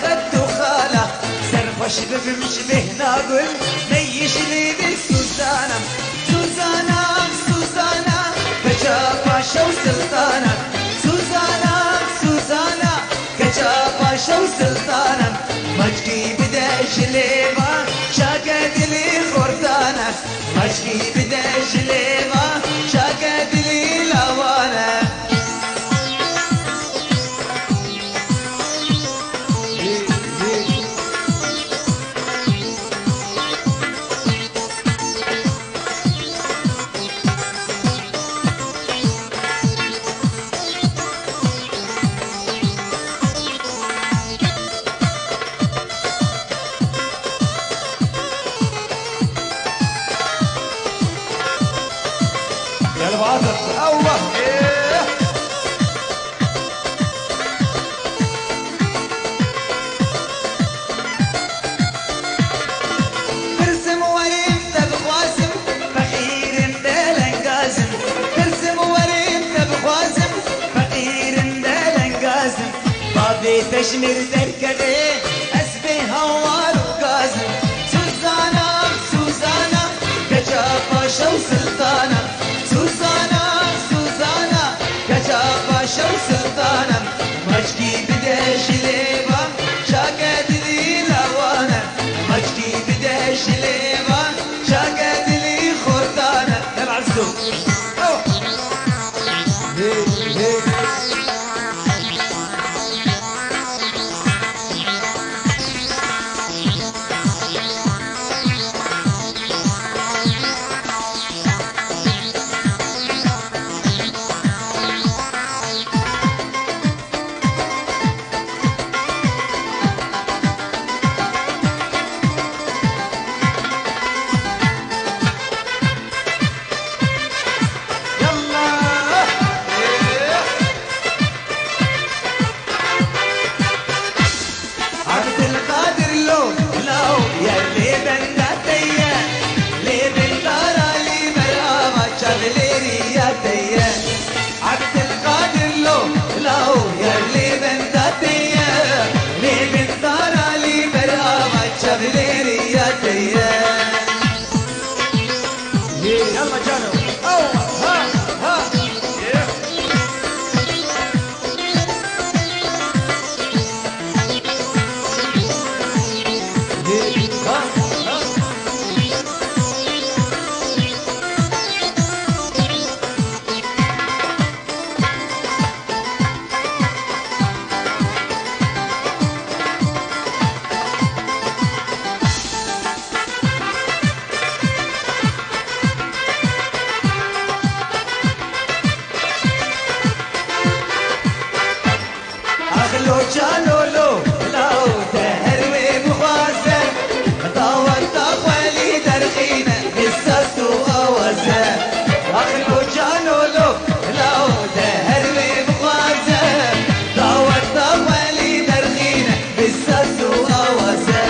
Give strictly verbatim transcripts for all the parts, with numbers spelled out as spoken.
Xet û xala, serxweş bibim ji bêhna gul, meyî ji lêvê Suzana. Suzana, Suzana, keça paşa û siltana. Suzana, Suzana, keça paşa û siltana. Maçkî bide ji lêva, çake dilî xortana. Maçkî bide ji lêva, çake dilî lawana. Gel bakalım. Allah. Eh. Pirsim werim te bixwazim, feqîrim belengazim. Pirsim werim te bixwazim, feqîrim belengazim. Bavê te ji mir derkeve, ez bê hawar û gazim. Suzana, Suzana, keça paşa û siltana. Suzana, Suzana, keça paşa û siltana. Maçkî bide ji lêva, çake dilî lawana. Maçkî bide ji lêva, çake dilî xortana. Gel Arzu. Oh. Hey, hey. Yallah! Abdulkadir lo, lao, yer lê benda te ye. Lê bendara lê ber ava çavlêriya te ye. Abdulkadir lo, lao, yer lê benda te ye. Lê bendara lê ber ava çavlêriya te ye. Yalla cano. Oh, ha, ha. Yeah. Axlo canolo, lao te her wê bixwaze, daweta xwe lî derxîne, bi saz û awaze. Axlo canolo, lao te her wê bixwaze, daweta xwe lî derxîne, bi saz û awaze.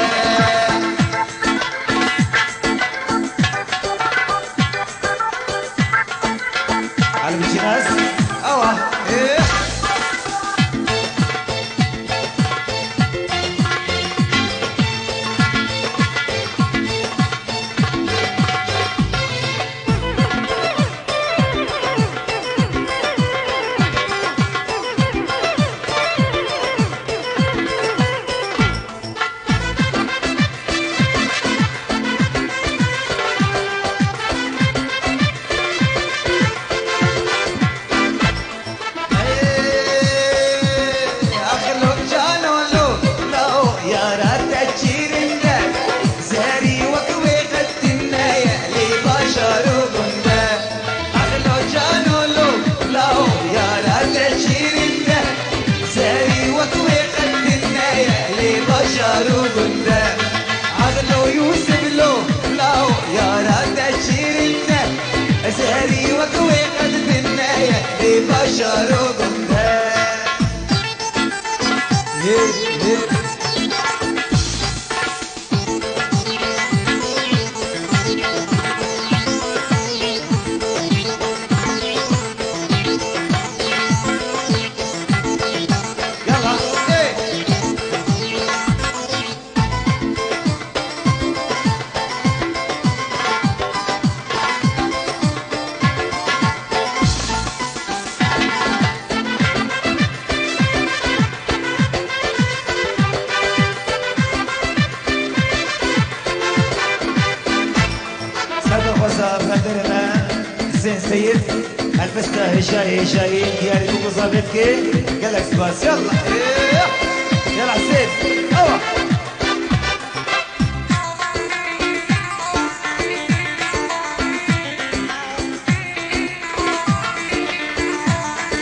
Elbicînaz, ewa, eh. Axlo cano lo, lao, yara te çîrinde, zerî wek wê qet tune ye, lê bajar û gund e. Axlo cano lo, lao, yara te şîrîn de, zerî wek wê qet din neye, lê bajar û gund e. Axlo Yûsif lo, lao, yara te şîrîn de, zerî wek wê qet din neye, lê bajar û gund e. Yê, yê. Yalla, hey! Helbesta hêjayî, hêjayî diyarî ku mizavêt ke, gelek spas. Yalla. Yalla Husên. Ewa.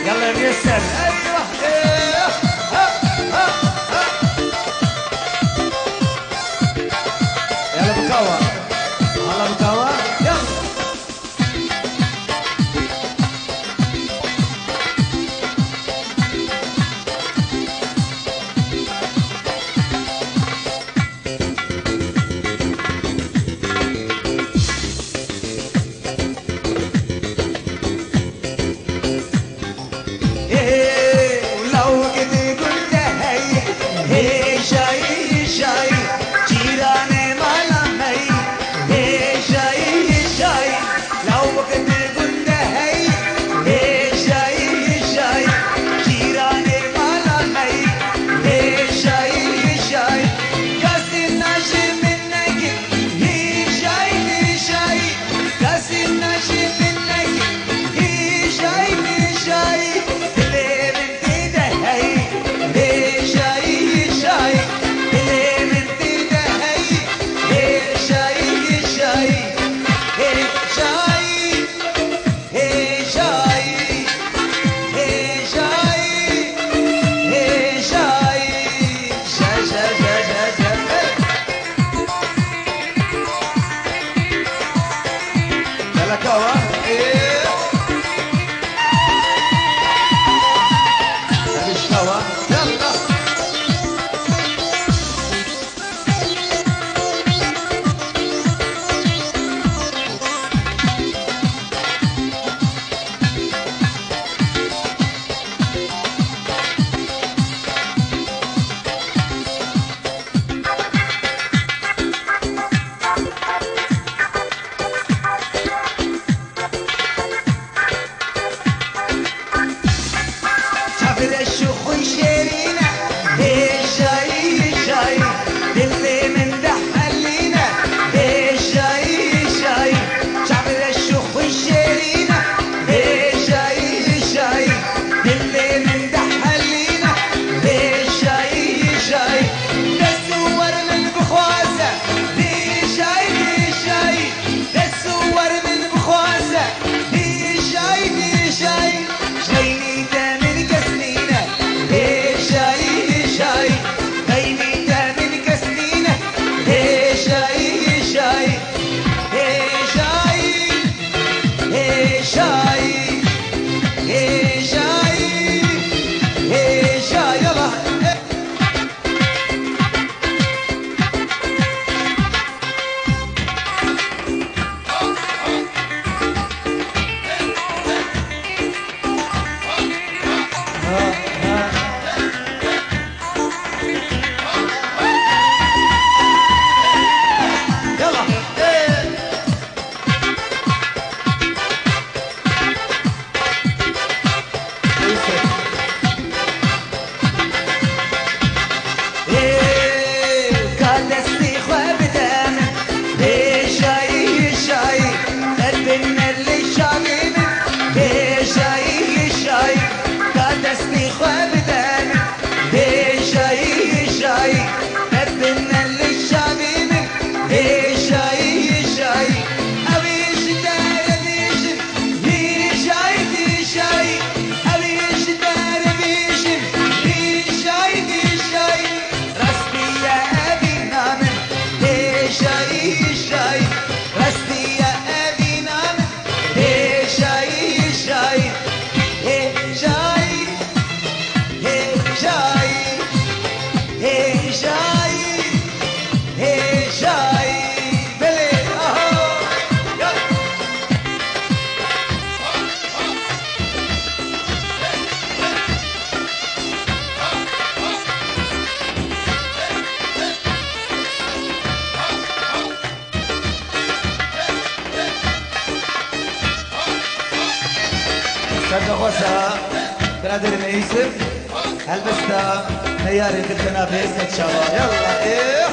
Yalla, rê ser. Eyvah, eyvah. Ha, ha, ha. Yalla, bikawa. Hala bikawa. Yalla. Ser nexweşa biraderê me Yûsif, helbesta neyarê dil tena bê ser çava. Yalla, ê!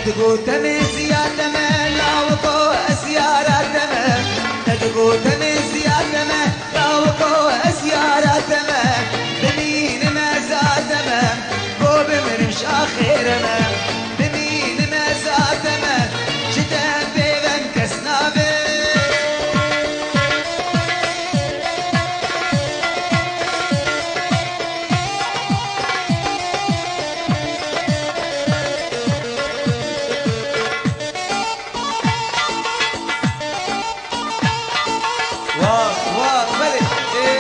Digo temê ziya teme, lawiko ez yara teme. Te digo temê ziya teme, lawiko ez yara teme. Bimînim ez a teme, go bimirim şaxêre me. Bimînim ez a teme, ji te pêveng kes nabe. Wa, wa, belê. Ê.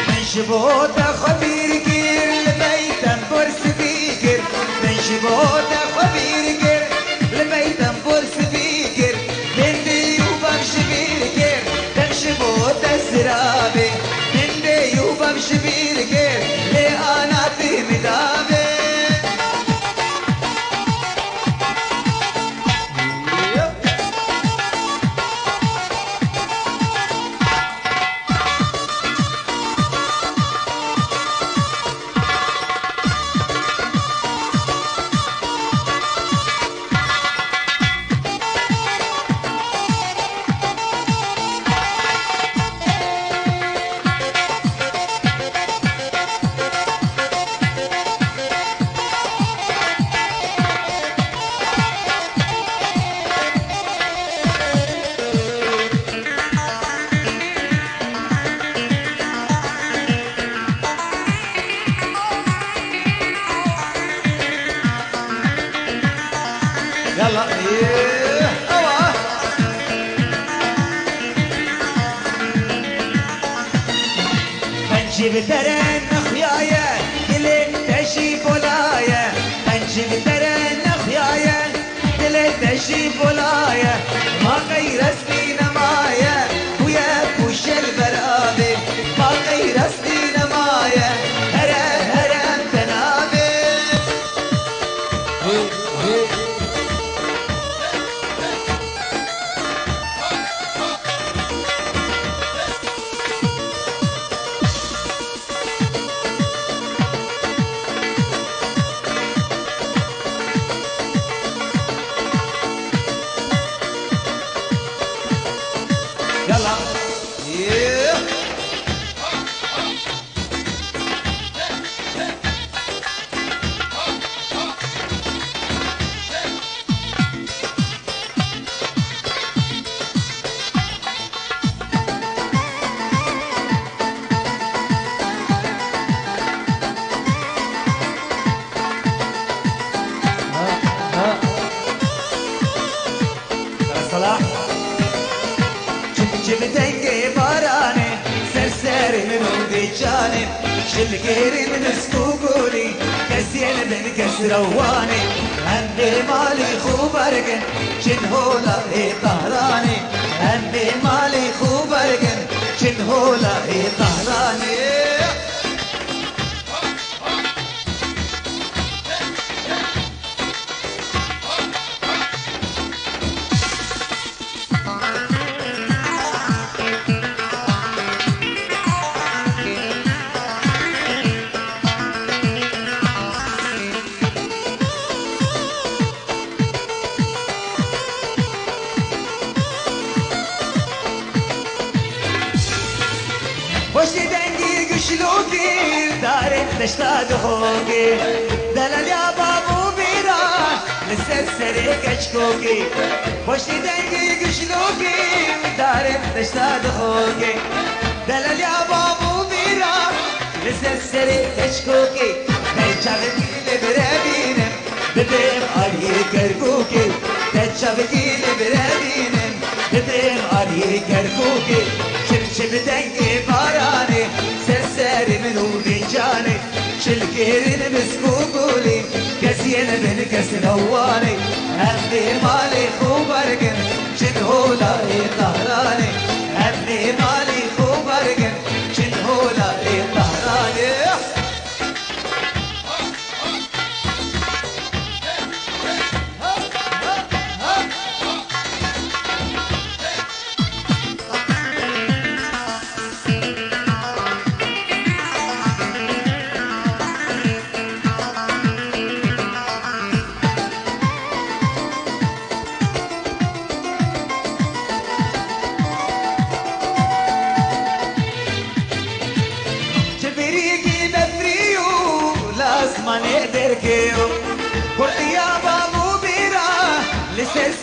Min ji bo te xwe bîr kir, li beytem bor spî kir. Min ji bo te xwe bîr kir, li beytem bor spî kir. Bendê û bav ji bîr kir, dem ji bo te zirabê. Bendê û bav ji bîr kir, lê ana tê min davê. Yalla, ewa. Qencî bi te re nexuyaye, dilê te jî bolaye. Qencî bi te re nexuyaye, dilê te jî bolaye. Ma qey restî nemaye, bûye pûşe li ber avê. Ma qey restî nemaye, here here em te navê. Yalla. Yeah. Salah. Çim çim dengê baranê, ser serê min û dê canê. Şilgêrê min û gulî, kesiyên bin kes rewanê. Em bê malê xwe bergin, çin hola ê Tahranê. Em bê malê xwe bergin, çin hola ê Tahranê. Boşê dengî gişlokî, darên deşta dixokî. Delaliya bav û bîra, li ser serê keçkokî. Boşê dengî gişlokî, darên deşta dixokî. Delaliya bav û bîra, li ser serê keçkokî. Hey çavekî li vir e bînim, bibêm aliyê Kerkûkê. Te çavekî li vir e bînim, bibêm aliyê Kerkûkê. Çim çim dengê baranê, ser serê min û vê canê. Çilkêrin misk û gulî, kesiyên bin kes rewanê. Em dê malê xwe bergin, çin hola ê Tahranê. Em dê malê xwe bergin, çin hola ê Tahranê.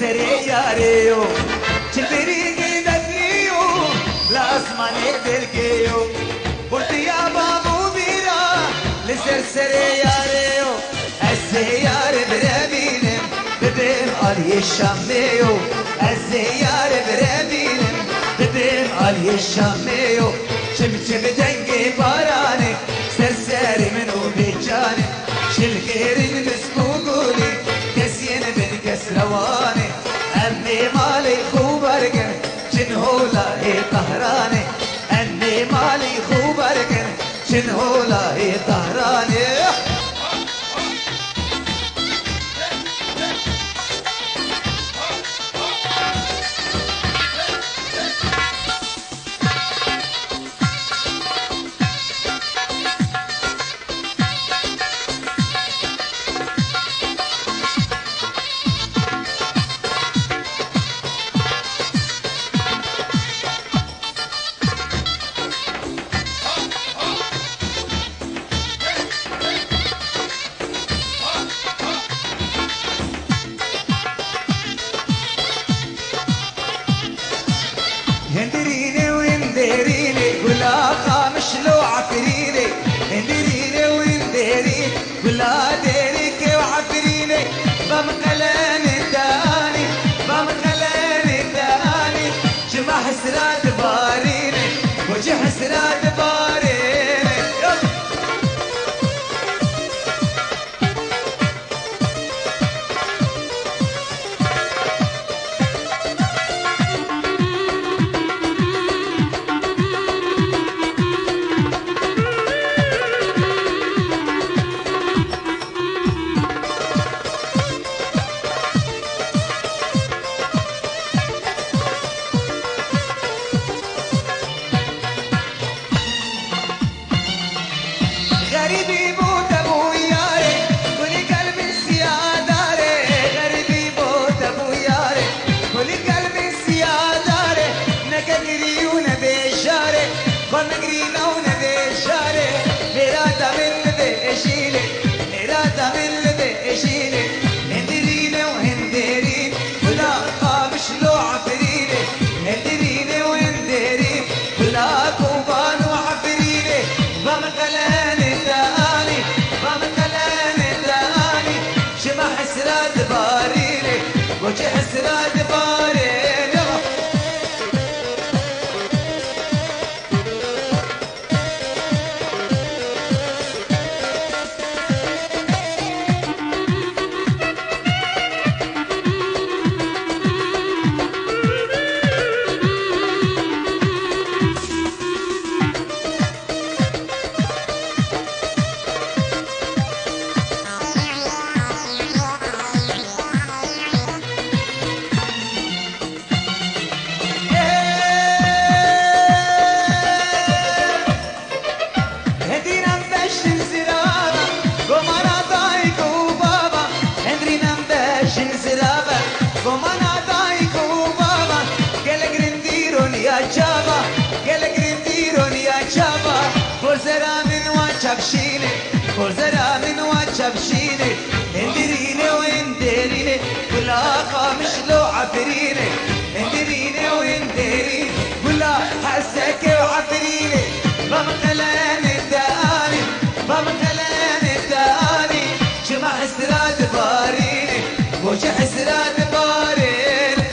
Serê yarê yo, çi birînî defnî yo, li asmanê belgê yo. Xurtiya bab û bîra, li ser serê yarê yo. Ez ê yarê birevînim, bibêm aliyê Şamê yo. Ez ê yarê birevînim, bibêm aliyê Şamê yo. Çim çim dengê baranê, ser serê min û bê canê. Şilgêrîn misk û gulî, kes yên bin kes rewanê. Em ê malê xwe bergin, çin hola ê Tehranê. Em ê malê xwe bergin, çin hola ê Tehranê. Hindirînê û hinderînê, gula qamişlo Efrînê. Hindirînê û hinderîn, gula derîkê û Efrînê. Bam qelenê te anî, bam qelenê te anî. Çima hesra dibarînê, bo çi hesra dibarînê? Xerîbî bû te bû yarê, gulî gel min siya darê. Xerîbî bû te bû yarê, gulî gel min siya darê. Ne kekirî û ne bêjarê, xwe min girîna û ne bêjarê. Mêrata min li vê ejîlê, mêrata min li vê ejîlê. Hindirîne û hindirîn, gula qamişlo Efrînê. Hindirîne û hindirîn, gula Koban û Efrînê. Va min qelenê te anî, va min qelenê te anî. Çima hesra dibarînê, bo çi hesra dibarînê? Hindînan beşin zirava, gomana dayik û baba. Hindînan beşin zirava, gomana dayik û baba. Gelek rindî roniya çava, gelek rindî roniya çava. Korzera min wa çavşîne, korzera min wa çavşîne. Hindirîne û hinderîne, gula qamişlo Efrîne. Hindirîne û hinderîn, gula Heseke û Efrîne. Va min qelenê te anî, va min qelenê te anî. Çima hesra dibarîne, bo çi hesra dibarîne?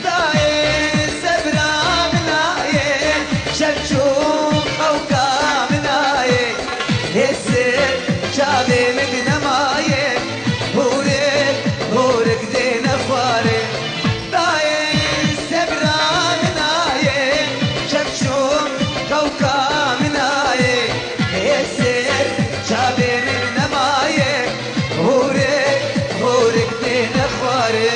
Dayê sebra min ayê, şev çû qewka min ayê. Hêsê çavê min nemaye, hûrik hûrik dê nexware. Dayê sebra min ayê, şev çû qewka min ayê. Hêsê çavê min nemaye, hûrik hûrik dê nexware.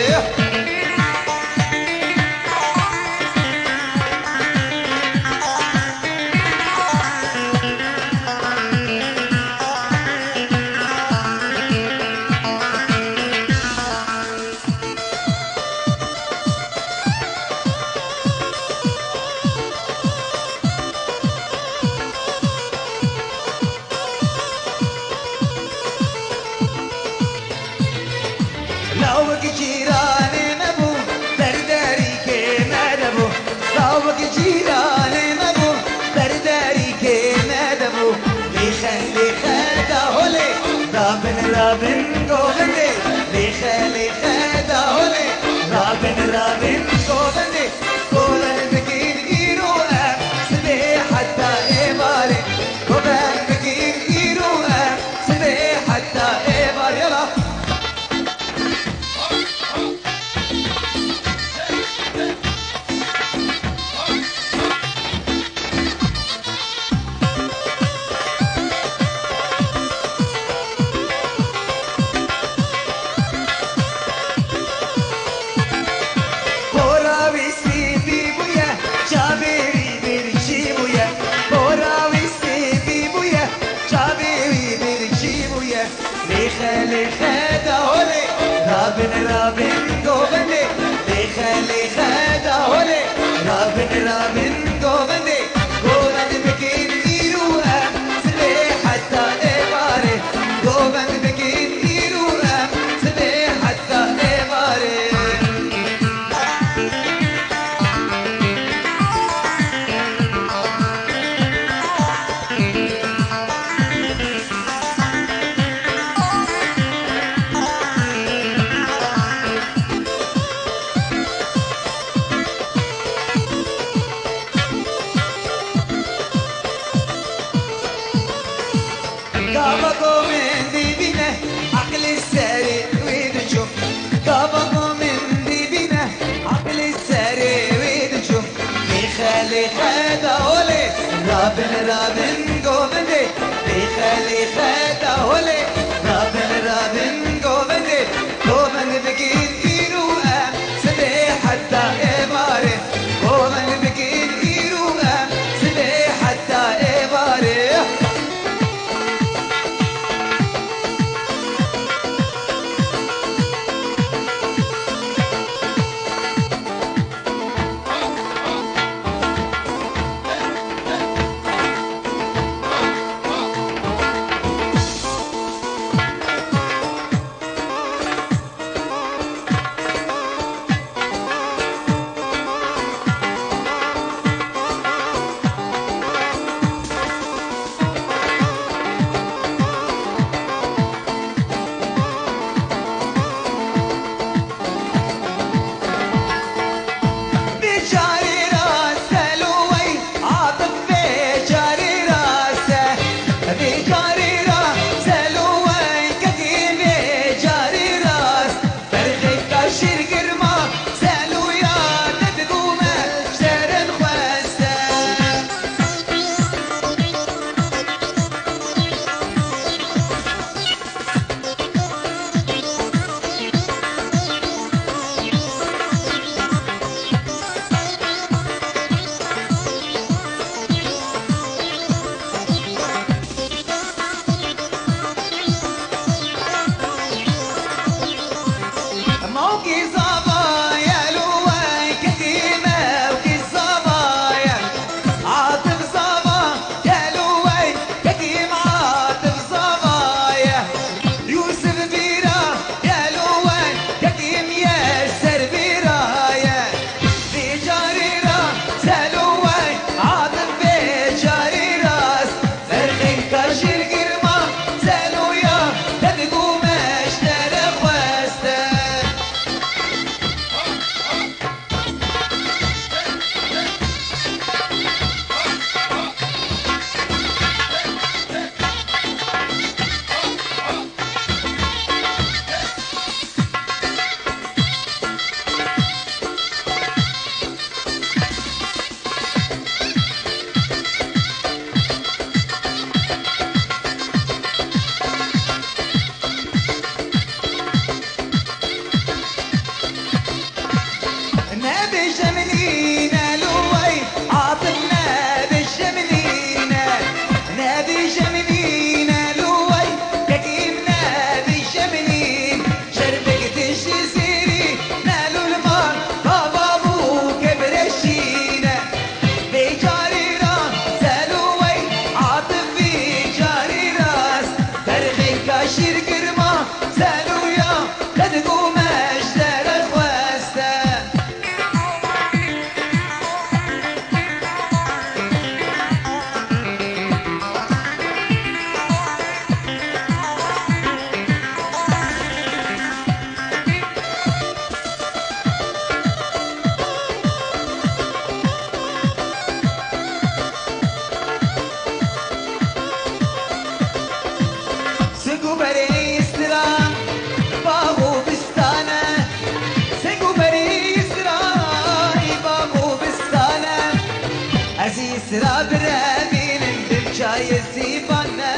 Yê sîvan me,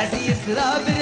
ez îsra bi